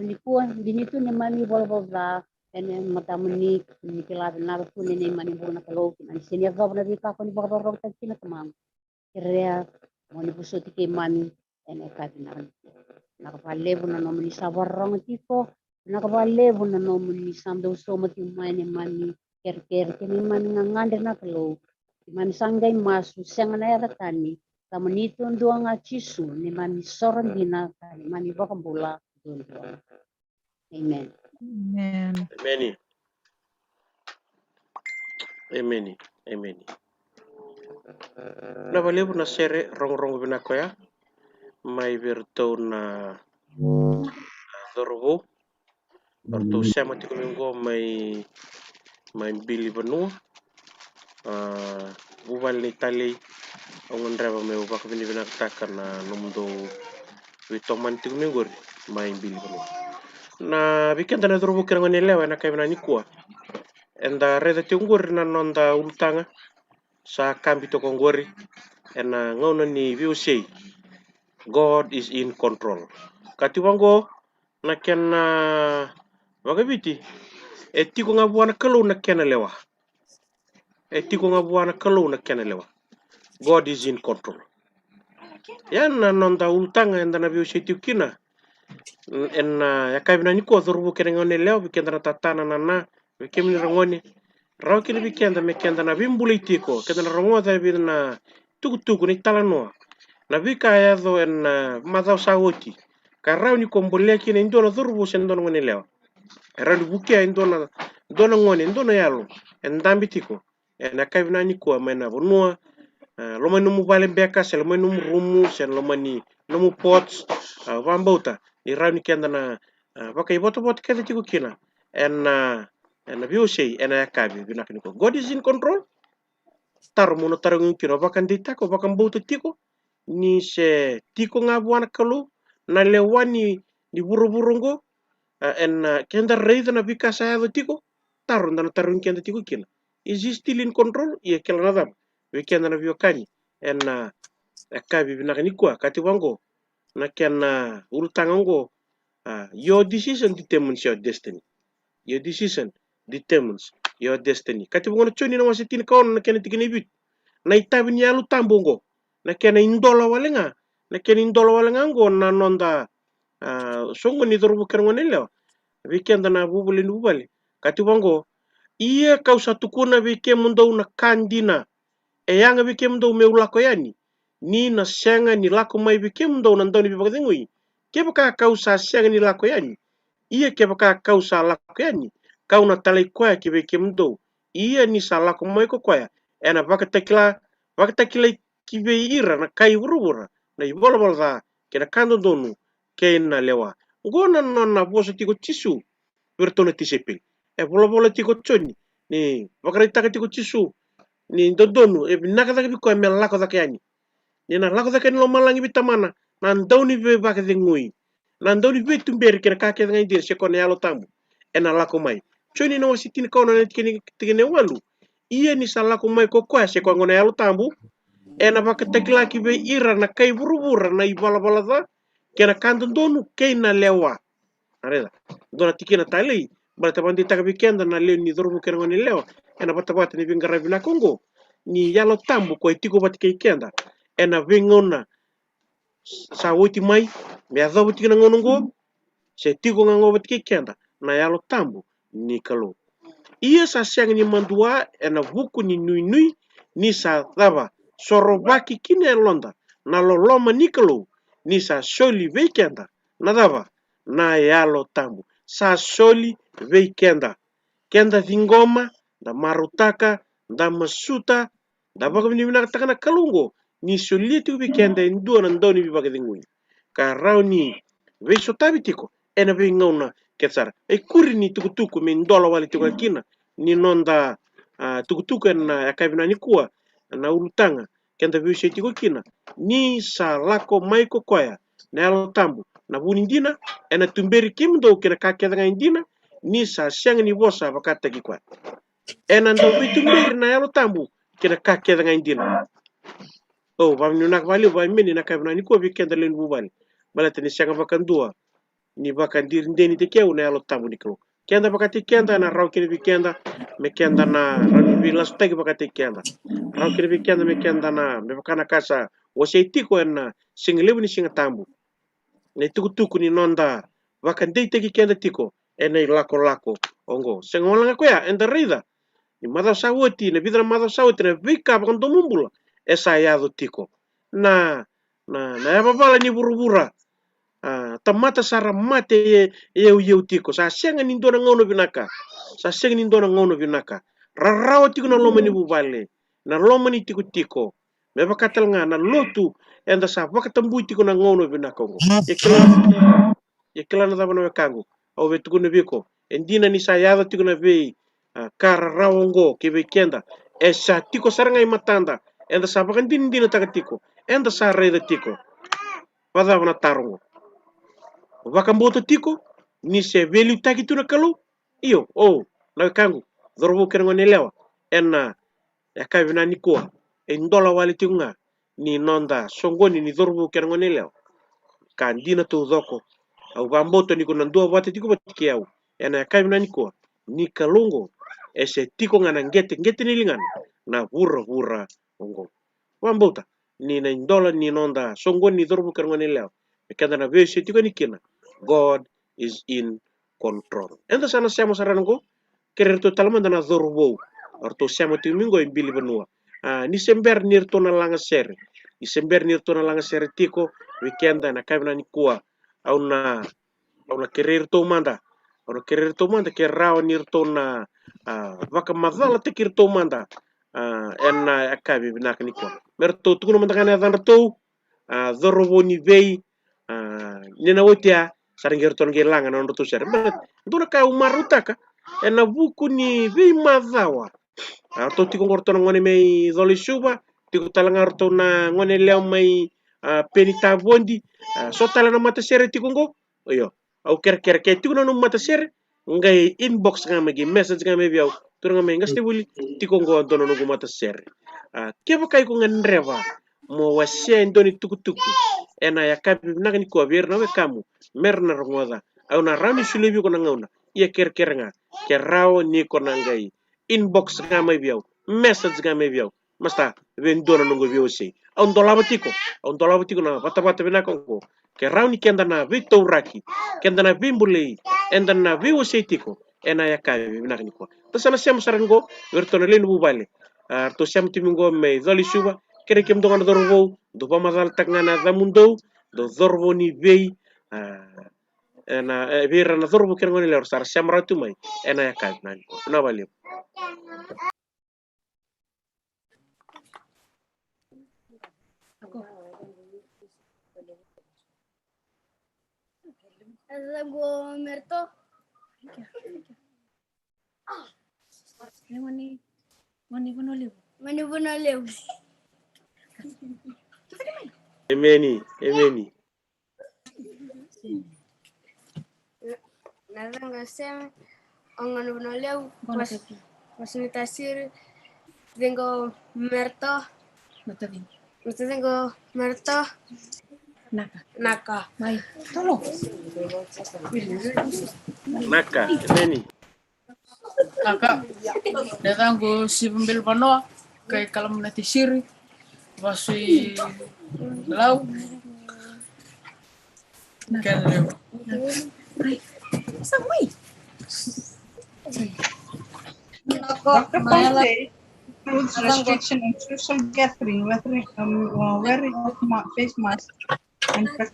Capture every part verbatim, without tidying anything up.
nikua, dina tu neimami valavala ca ena matamuni, ni kila vinaka tu na neimami bula na Kalou, keimami sega ni yacova na veika ko ni vakarokorokotaki kina Tamaqu. Kerea mo ni vosoti keimami ena yakavi vinaka nikua. Vinaka vakalevu na nomuni sa vakarorogo tiko, vinaka vakalevu na nomuni sa dau sauma tiko mai neimami kerekere kei neimami gagadre na Kalou. Keimami sa qai masu, sega na yaca tani, Tamani duadua ga Jisu, neimami soro dina ka neimami vakabula duadua. Amen. Amen. Emeni. Emeni. Emeni. Vinaka vakalevu na sere rogorogo vinaka oya mai vei iratou na, na cauravou. Eratou sema tiko mai qo mai, mai Bilivanua. A, vuvale ni talei, au gadreva meu vakavinavinakataka na nomudou veitomani tiko mai qori mai Bilivanua. Na vei keda na cauravou kei na gone yalewa ena yakavi vinaka nikua, eda raica tiko qori na noda ulutaga sa kabi toka qori ena gauna ni veiwasei. God is in control. Ka tiko vaqo na kena vakaviti, e tiko ga vua na Kalou na kena lewa. E tiko ga vua na Kalou na kena lewa. God is in control. Ia na noda ulutaga eda na veiwasei tiko kina ena yakavi vinaka nikua, cauravou kei na gone yalewa, vei keda na tata, na nana, vei kemuni ragone, rawa kina vei keda me keda na veibulai tiko, keda na rogoca e vica na tukutuku, na italanoa, na veika e yaco ena macawa sa oti, ka rawa ni ko bolea kina e dua na cauravou se dua na gone yalewa. E rawa ni vukea e dua na, dua na gone, e dua na yalo e dabe tiko ena yakavi vinaka nikua mai na vanua, a, loma ni nomu vale beka, se loma ni nomu rumu, se loma ni nomu porch. A, vakabauta ni rawa ni keda na, a, vakaivotavota kece tiko kina ena, ena veiwasei ena yakavi vinaka nikua. God is in control. Taro mo na tarogi kina, o vakadeitaka, o vakabauta tiko ni se tiko ga vua na Kalou na lewa ni, ni vuravura oqo, a, ena, a, keda raica na veika sa yaco tiko. Taro da na tarogi keda tiko kina, is he still in control? Ia kila na cava, vei keda na veiwekani ena, a, yakavi vinaka nikua, ka tiko vaqo na kena, a, ulutaga oqo, a, your decision determines your destiny. Your decision determines your destiny. Ka tiko vaqo na Joni na wase tinikaono na kena tikina e vitu. Na itavi ni Yalo Tabu oqo, na kena idola wale ga, na kena idola wale ga oqo na noda, a, soqo ni cauravou kei na gone yalewa, vei keda na vuvale ni vuvale. Ka tiko vaqo, ia kau sa tukuna vei kemudou na ka dina, e yaga vei kemudou meu lako yani, ni na sega ni lako mai vei kemudou na Dauniveivakacegui. Kevaka kau sa sega ni lako yani, ia kevaka kau sa lako yani, kau na talai koya ki vei kemudou. Ia ni sa lako mai ko koya, ena vakatakila, vakatakilai ki vei ira na kai vuravura na ivalavala ca kei na ka dodonu kei na lewa. Oqo na nona vosa tiko Jisu vei iratou na tisaipeli. E volavola tiko Joni, ni vakaraitaka tiko Jisu ni dodonu, e vinaka cake vei koya me lako cake yani. Ni na lako cake yani lomalagi vei Tamana na Dauniveivakacegui, na Dauniveituberi kei na ka kece ga e dina, se koya na Yalo Tabu. Ena lako mai. Joni na wase tinikaono na tikina, tikina e walu. Ia ni sa lako mai ko koya, se koya oqo na Yalo Tabu, ena vakatakila ki vei ira na kai vuravura na ivalavala ca kei na ka dodonu kei na lewa. A, raica, dua na tikina talei, baleta vakadeitaka vei keda na lewe ni cauravou kei na gone yalewa ena vatavata ni veiqaravi vinaka oqo, ni Yalo Tabu ko e tiko vata kei keda ena veigauna sa oti mai, me yacova tiko na gauna oqo, se tiko ga oqo vata kei keda na Yalo Tabu ni Kalou. Ia sa sega ni madua ena vuku ni nuinui, ni sa cava, sorovaki ki na yaloda na loloma ni Kalou, ni sa soli vei keda na cava, na Yalo Tabu. Sa soli vei keda. Keda ciqoma, da marautaka, da masuta, da vakavinavinakataka na Kalou oqo ni solia tiko vei keda e dua na Dauniveivakacegui ka rawa ni veisotavi tiko ena veigauna kece sara. E kuri ni tukutuku me dola wale tiko kina ni noda, a, tukutuku ena yakavi vinaka nikua, na ulutaga keda veiwasei tiko kina, ni sa lako mai ko koya na Yalo Tabu, na vu ni dina, ena tuberi kemudou kei na ka kece ga e dina, ni sa sega ni vosa vakataki koya. Ena dau veituberi na Yalo Tabu kei na ka kece ga e dina. O, vakavinavinaka vakalevu, emeni, na yakavi vinaka nikua vei keda lewe ni vuvale. Baleta ni sega vakadua ni vakadiridenitaki au na Yalo Tabu ni Kalou. Keda vakataki keda, ena rawa kina vei keda me keda na rawa ni veilasutaki vakataki keda. Rawa kina vei keda me keda na, me vaka na ka sa wasei tiko ena siga levu ni Siga Tabu. Na itukutuku ni noda vakadeitaki keda tiko ena ilakolako oqo. Sega wale ga koya, eda raica ni macawa sa oti, na vica na macawa sa oti, na veika vakadomobula e sa yaco tiko. Na, na, na yavavala ni vuravura, a, tamata sa ra mate e, e yauyau tiko. Sa sega ni dua na gauna vinaka. Sa sega ni dua na gauna vinaka. Rarawa tiko na loma ni vuvale, na loma ni tikotiko. Me vaka tale ga na lotu, eda sa vakatabui tiko na gauna vinaka oqo. Ia kila, ia kila na cava, na wekaqu, au via tukuna vei iko, e dina ni sa yaco tiko na vei, a, ka rarawa oqo kei vei keda, e sa tiko sara ga e matada. Eda sa vakadinadinataka tiko, eda sa raica tiko. Vacava na taro oqo? Vakabauta tiko ni se veiliutaki tu na Kalou? Io, o, na wekaqu, cauravou kei na goneyalewa, ena yakavi vinaka nikua, e dola wale tiko ga ni noda soqoni ni cauravou kei na goneyalewa. Ka dina taucoko, au vakabauta ni ko na duavata tiko vata kei au ena yakavi vinaka nikua, ni Kalou oqo e se tiko ga na qeteqete ni ligana na vuravura oqo. Vakabauta ni na idola ni noda soqoni ni cauravou kei na goneyalewa, me keda na veiwasei tiko yani kina, God is in control. Eda sa na sema sara yani oqo, kerei iratou tale mada na cauravou, o ratou sema tiko mai oqo e Bilivanua. A, ni se bera ni ratou na lagasere, ni se bera ni ratou na lagasere tiko vei keda ena yakavi vinaka nikua, au na, au na kerei iratou mada, au na kerei iratou mada ke rawa ni ratou na, a, vakamacalataki iratou mada, a, ena yakavi vinaka nikua. Me ratou tukuna mada ga na yacadratou, a, cauravou ni vei, a, ni na oti ya, sa na qai ratou na qai laga na nodratou sere. But dua na ka au marautaka, ena vuku ni veimacawa, a, ratou tiko oqo ratou na gone mai Colo-i-Suva, tiko tale ga ratou na goneyalewa mai, a, Penitavodi, a, so tale na matasere tiko oqo. Io, au kerekere ke tiko na nomu matasere, qai inbox ga mai, qai message ga mai vei au. Turaga mai Qasenivuli, tiko oqo dua na noqu matasere. A, kevaka iko gadreva mo wasea e dua na itukutuku ena yakavi vinaka nikua vei ira na wekamu, me ra na rogoca, au na rawa ni solia vei iko na gauna. Ia kerekere ga, ke rawa ni ko na qai inbox ga mai vei au, message ga mai vei au. Masta, vei dua na noqu veiwasei. Au dolava tiko, au dolava tiko na vatavata vinaka oqo. Ke rawa ni keda na veitauraki, keda na veibolei, eda na veiwasei tiko ena yakavi vinaka nikua. Da sa na sema sara yani oqo vei iratou na lewe ni vuvale. A, ratou sema tiko mai oqo mai Colo-i-Suva, kerei kemudou ga na cauravou, dou vakamacalataka ga na yacamudou, dou cauravou ni vei, a, ena, e, vei ira na cauravou kei na goneyalewa era sa ra sema rawa tu mai ena yakavi vinaka nikua. Vinaka vakalevu. Yacaqu o Merto. Gone, gone Vanua Levu. Gone Vanua Levu. Emeni, emeni. Na yacaqu o Seme, o gone Vanua Levu, Gone mas-, Pepe. Mas ni tasiri, yacaqu o Merto. Matavinyi. Matavinyi o Merto. Naka. Naka. Mai. Tolo. Naka, emeni. Naka, na yacaqu o Siva Bilivanoa, kai Kalamu na Tisiri, vasu i Lau. Kena levu. Sa mai. Naka, doctor na yaca- Ponte includes restriction on social gathering, wearing, um, uh, wearing of ma-, face mask. Naka,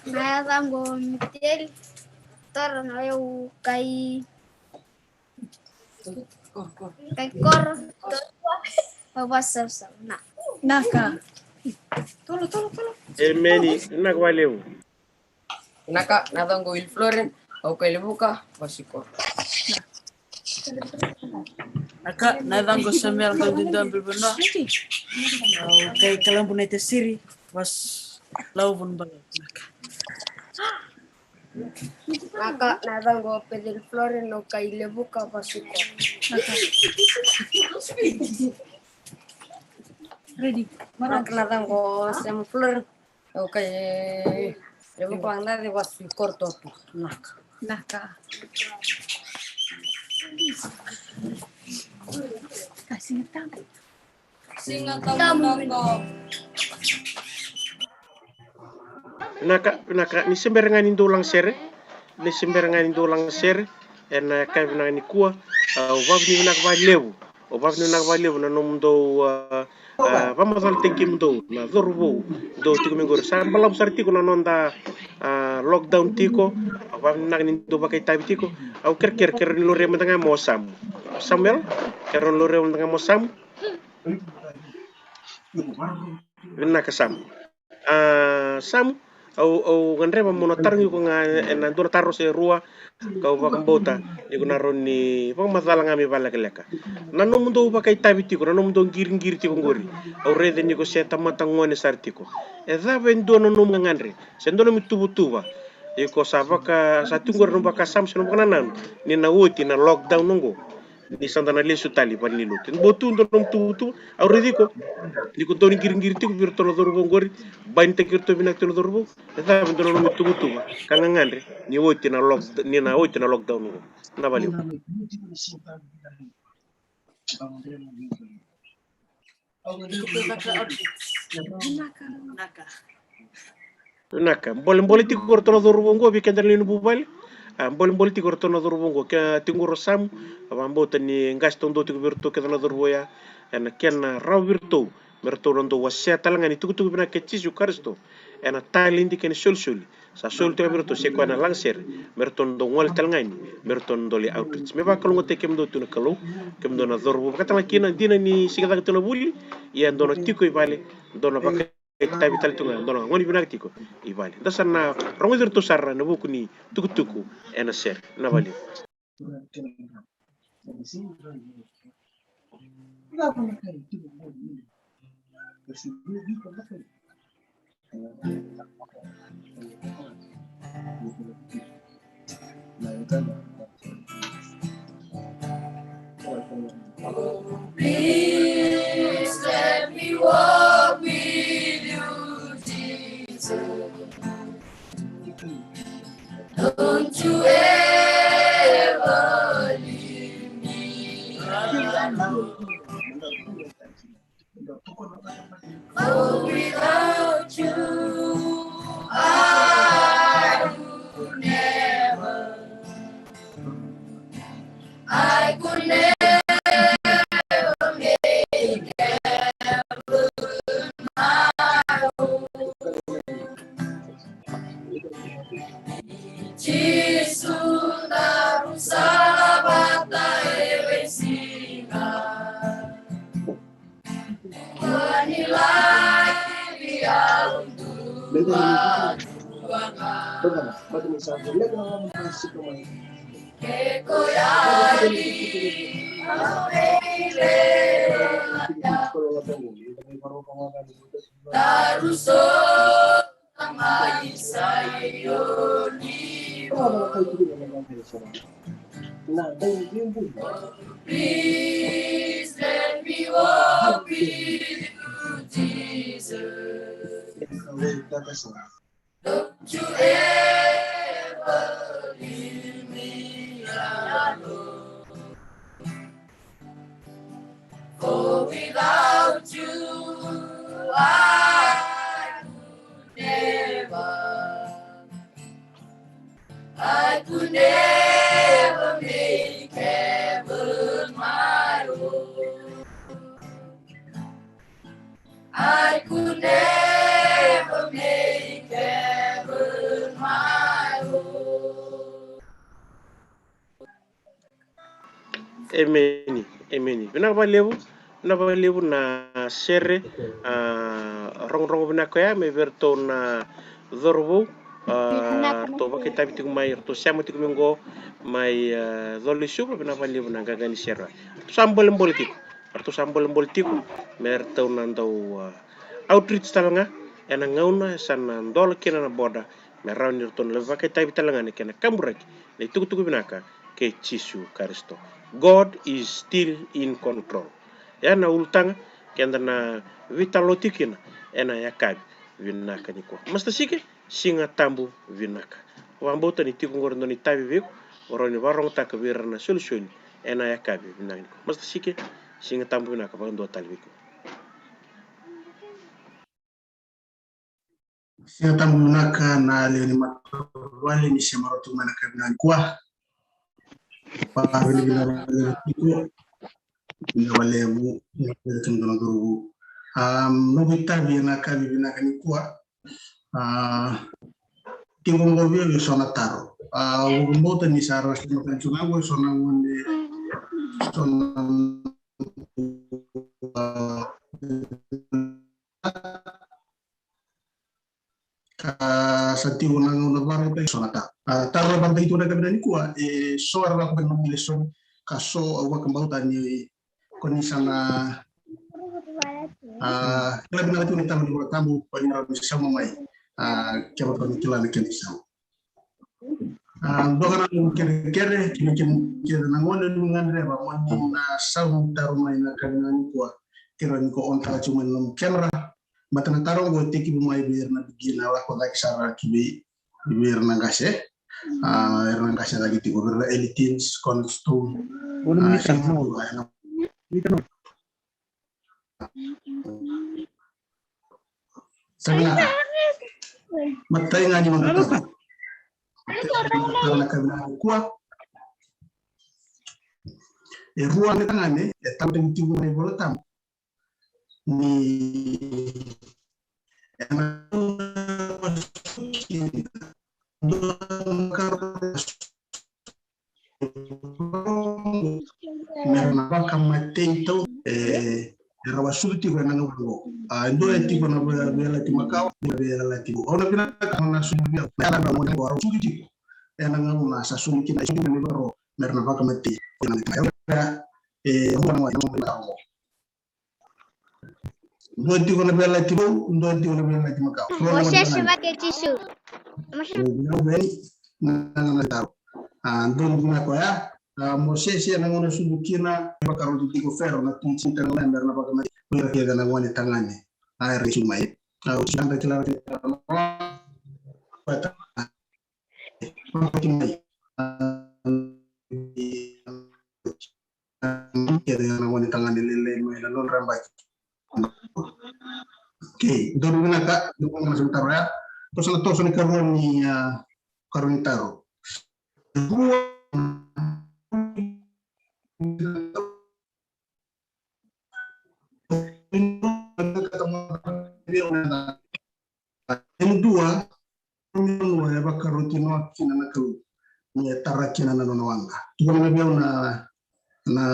na yacaqu o Miteli, toro na yau kai, kai koro, toro, au vasavasava, na. Naka. Tolo, tolo, tolo. Emeni, naka vakalevu. Naka, na yacaqu o Willy Floren, au kai Levuka, vasu i Koro. Naka, na yacaqu o Samuel Dodidon Bilivanoa, au kai Kalabu na Tisiri, vasu Lau, Vanuabalavu. Naka. Naka, na yacaqu o Peceli Floren, au kai Levuka, vasu i Koro. Naka. Ready. Naka, na yacaqu o Sema Floren, Okay. E vuku vagadace, vasu i Korototo. Naka. Naka. Ka siga tabu. Siga tabu, naka. Vinaka, vinaka, ni se bera ga ni dou laga sere. Ni se bera ga ni dou laga sere ena yakavi vinaka nikua. Au vakavinavinaka vakalevu. Au vakavinavinaka vakalevu na nomudou, a, a, vakamacalataki kemudou na cauravou dou tiko mai qori. Sa balavu sara tiko na noda, a, lockdown tiko. Au vakavinavinaka ni dou vakaitavi tiko. Au kerekere, kerea ni laurai mada ga mo Samu. Samuel, kerea ni laurai mada ga mo Samu. Vinaka Samu. A, Samu, au, au gadreva mo na tarogi iko ga ena dua na taro se rua, kau vakabauta ni ko na rawa ni vakamacala ga me vakalekaleka. Na nomudou vakaitavi tiko, na nomudou qiriqiri tiko qori, au raica ni ko se tamata gone sara tiko. E cava e dua na nomu gagadre se dua na nomu ituvatuva? Iko sa vaka, sa tiko qori na nomu vakasama se nomu vakanananu ni na oti na lockdown oqo, ni sa da na lesu tale i valenilotu. E bau tu dua na nomu ituvatuva? Au raici iko ni ko dau ni qiriqiri tiko vei iratou na cauravou qori, bainitaki iratou vinaka tiko na cauravou. E cava e dua na nomu ituvatuva ka gagadre ni oti na lock, ni na oti na lockdown oqo? Na valevu. Vinaka, bolebole tiko o ratou na cauravou oqo vei keda na lewe ni vuvale. A, bolebole tiko o ratou na cauravou oqo, ke tiko qori o Samu, au vakabauta ni qase taudua tiko vei iratou kece na cauravou ya, ena kena rawa vei iratou me ratou na dau wasea tale ga ni tukutuku vinaka kei Jisu Karisito ena taledi kei na isolisoli sa soli tiko vei iratou, se koya na lagasere, me ratou na dau gole tale ga yani me ratou na dau lai outreach. Me vakalougatataki kemudou tu na Kalou, kemudou na cauravou, vakatale ga kina, dina ni siga cake tu na vuli, ia dou na tiko i vale, dou na vakaitavi tale tu ga, dou na gone vinaka tiko i vale. Da sa na rogoci iratou sara ena vuku ni tukutuku ena sere. Na valevu. Please let me walk with you, Jesus. Don't you ever leave me alone. For without you, I could never, I could never make heaven my home. Jisu, na rusa vata e veisiga. Kua ni laivi au duadua ga. Ke ko yali au e lewa. Na rusa mai Saioni. Please let me walk with you, Jesus. Don't you ever leave me alone. For without you, I could never, I could never make heaven my home. I could never make heaven my home. Emeni, emeni. Vinaka vakalevu, vinaka vakalevu na sere, a, rogorogo vinaka oya mai vei iratou na cauravou, a, ratou vakaitavi tiko mai, ratou sema tiko mai oqo mai, a, Colo-i-Suva, vinaka vakalevu na qaqa ni sere. Ratou sa bolebole tiko, ratou sa bolebole tiko me ratou na dau, a, outreach tale ga ena gauna sa na dola kina na border, me rawa ni ratou na lai vakaitavi tale ga ena kena kaburaki na itukutuku vinaka kei Jisu Karisito. God is still in control. Ya na ulutaga keda na veitalanoa tiko kina ena yakavi. vinaka nikua. Master Sike, Siga Tabu vinaka. Vakabauta ni tiko oqori na nona itavi vei iko, o rawa ni vakarogotaka vei ira na solisoli ena yakavi vinaka nikua. Master Sike, Siga Tabu vinaka vakadua tale vei iko. Siga Tabu vinaka na lewe ni matavuvale ni sema rau tiko mai na yakavi vinaka nikua. Vakavinavinaka vakalevu tiko. Vinaka vakalevu, vinaka vakalevu tiko na duru. Am, noqu itavi ena yakavi vinaka nikua. A, tiko qo vei au eso na taro. A, au vakabauta ni sa ra sema tale tiko qo eso na gone, eso na, a, ka sa tiko na gauna vakarautaki eso na taro. A, taro e vakarautaki tu na yakavi nikua, e so era lako mai na nomu lesoni, ka so au vakabauta ni ko ni sa na, a, kila vinaka tiko na taro ni Vola Tabu, ko ni rawa ni sauma mai, a, kevaka ni kila na kena isau. A, dua ga na noqu kerekere, kina kina kina na gone ni gadreva mo ni na sauma taro mai na yakavi nikua, kira ni ko on tara tiko mai na nomu camera. Mata na taro qo e tekivu mai vei ira na beginner, lako cake sara ki vei, vei ira na qase. A, ira na qase cake tiko, vei ira na elitins, cornerstone. Unu a, minita, sega no. Tu, a, ena Minita no. Sa vinaka. Matai ga ni noqu taro. Taro na yakavi nikua. E rua na tagane e taro tiko mai Vola Tabu. Ni ena mera na vakamatei tau, e, era vasucu tiko ena gauna qo. A, e dua e tiko na vei-, veiyalayalati makawa, veiyalayalati vou. Au na vinakata na soli vei au, na yala na gauna qo, era vasucu tiko ena gauna sa soli kina, e soli kina na ivakaro, mera na vakamatei. E, e, Dua tiko na veiyalayalati vou, dua tiko na veiyalayalati makawa. Mosese Vaketisu. Mosese. A, dua na vinaka oya. A, Mosese ena gauna sucu kina, e vakaroti tiko Fero na tui Ijipita na gauna mera na vakamatei. Ko ira kece na gone tagane. A, era sucu mai. A, au sega ni kila na Keda na gone tagane lailai mai na nodra yabaki. Okay, donu vinaka, donu vinaka na taro ya. Toso na toso ni karua ni, a, karua ni taro. Rua. E dua, e vakaroti Noa kina na Kalou me tara kina na nona waqa. Tukuna mai vei au na, na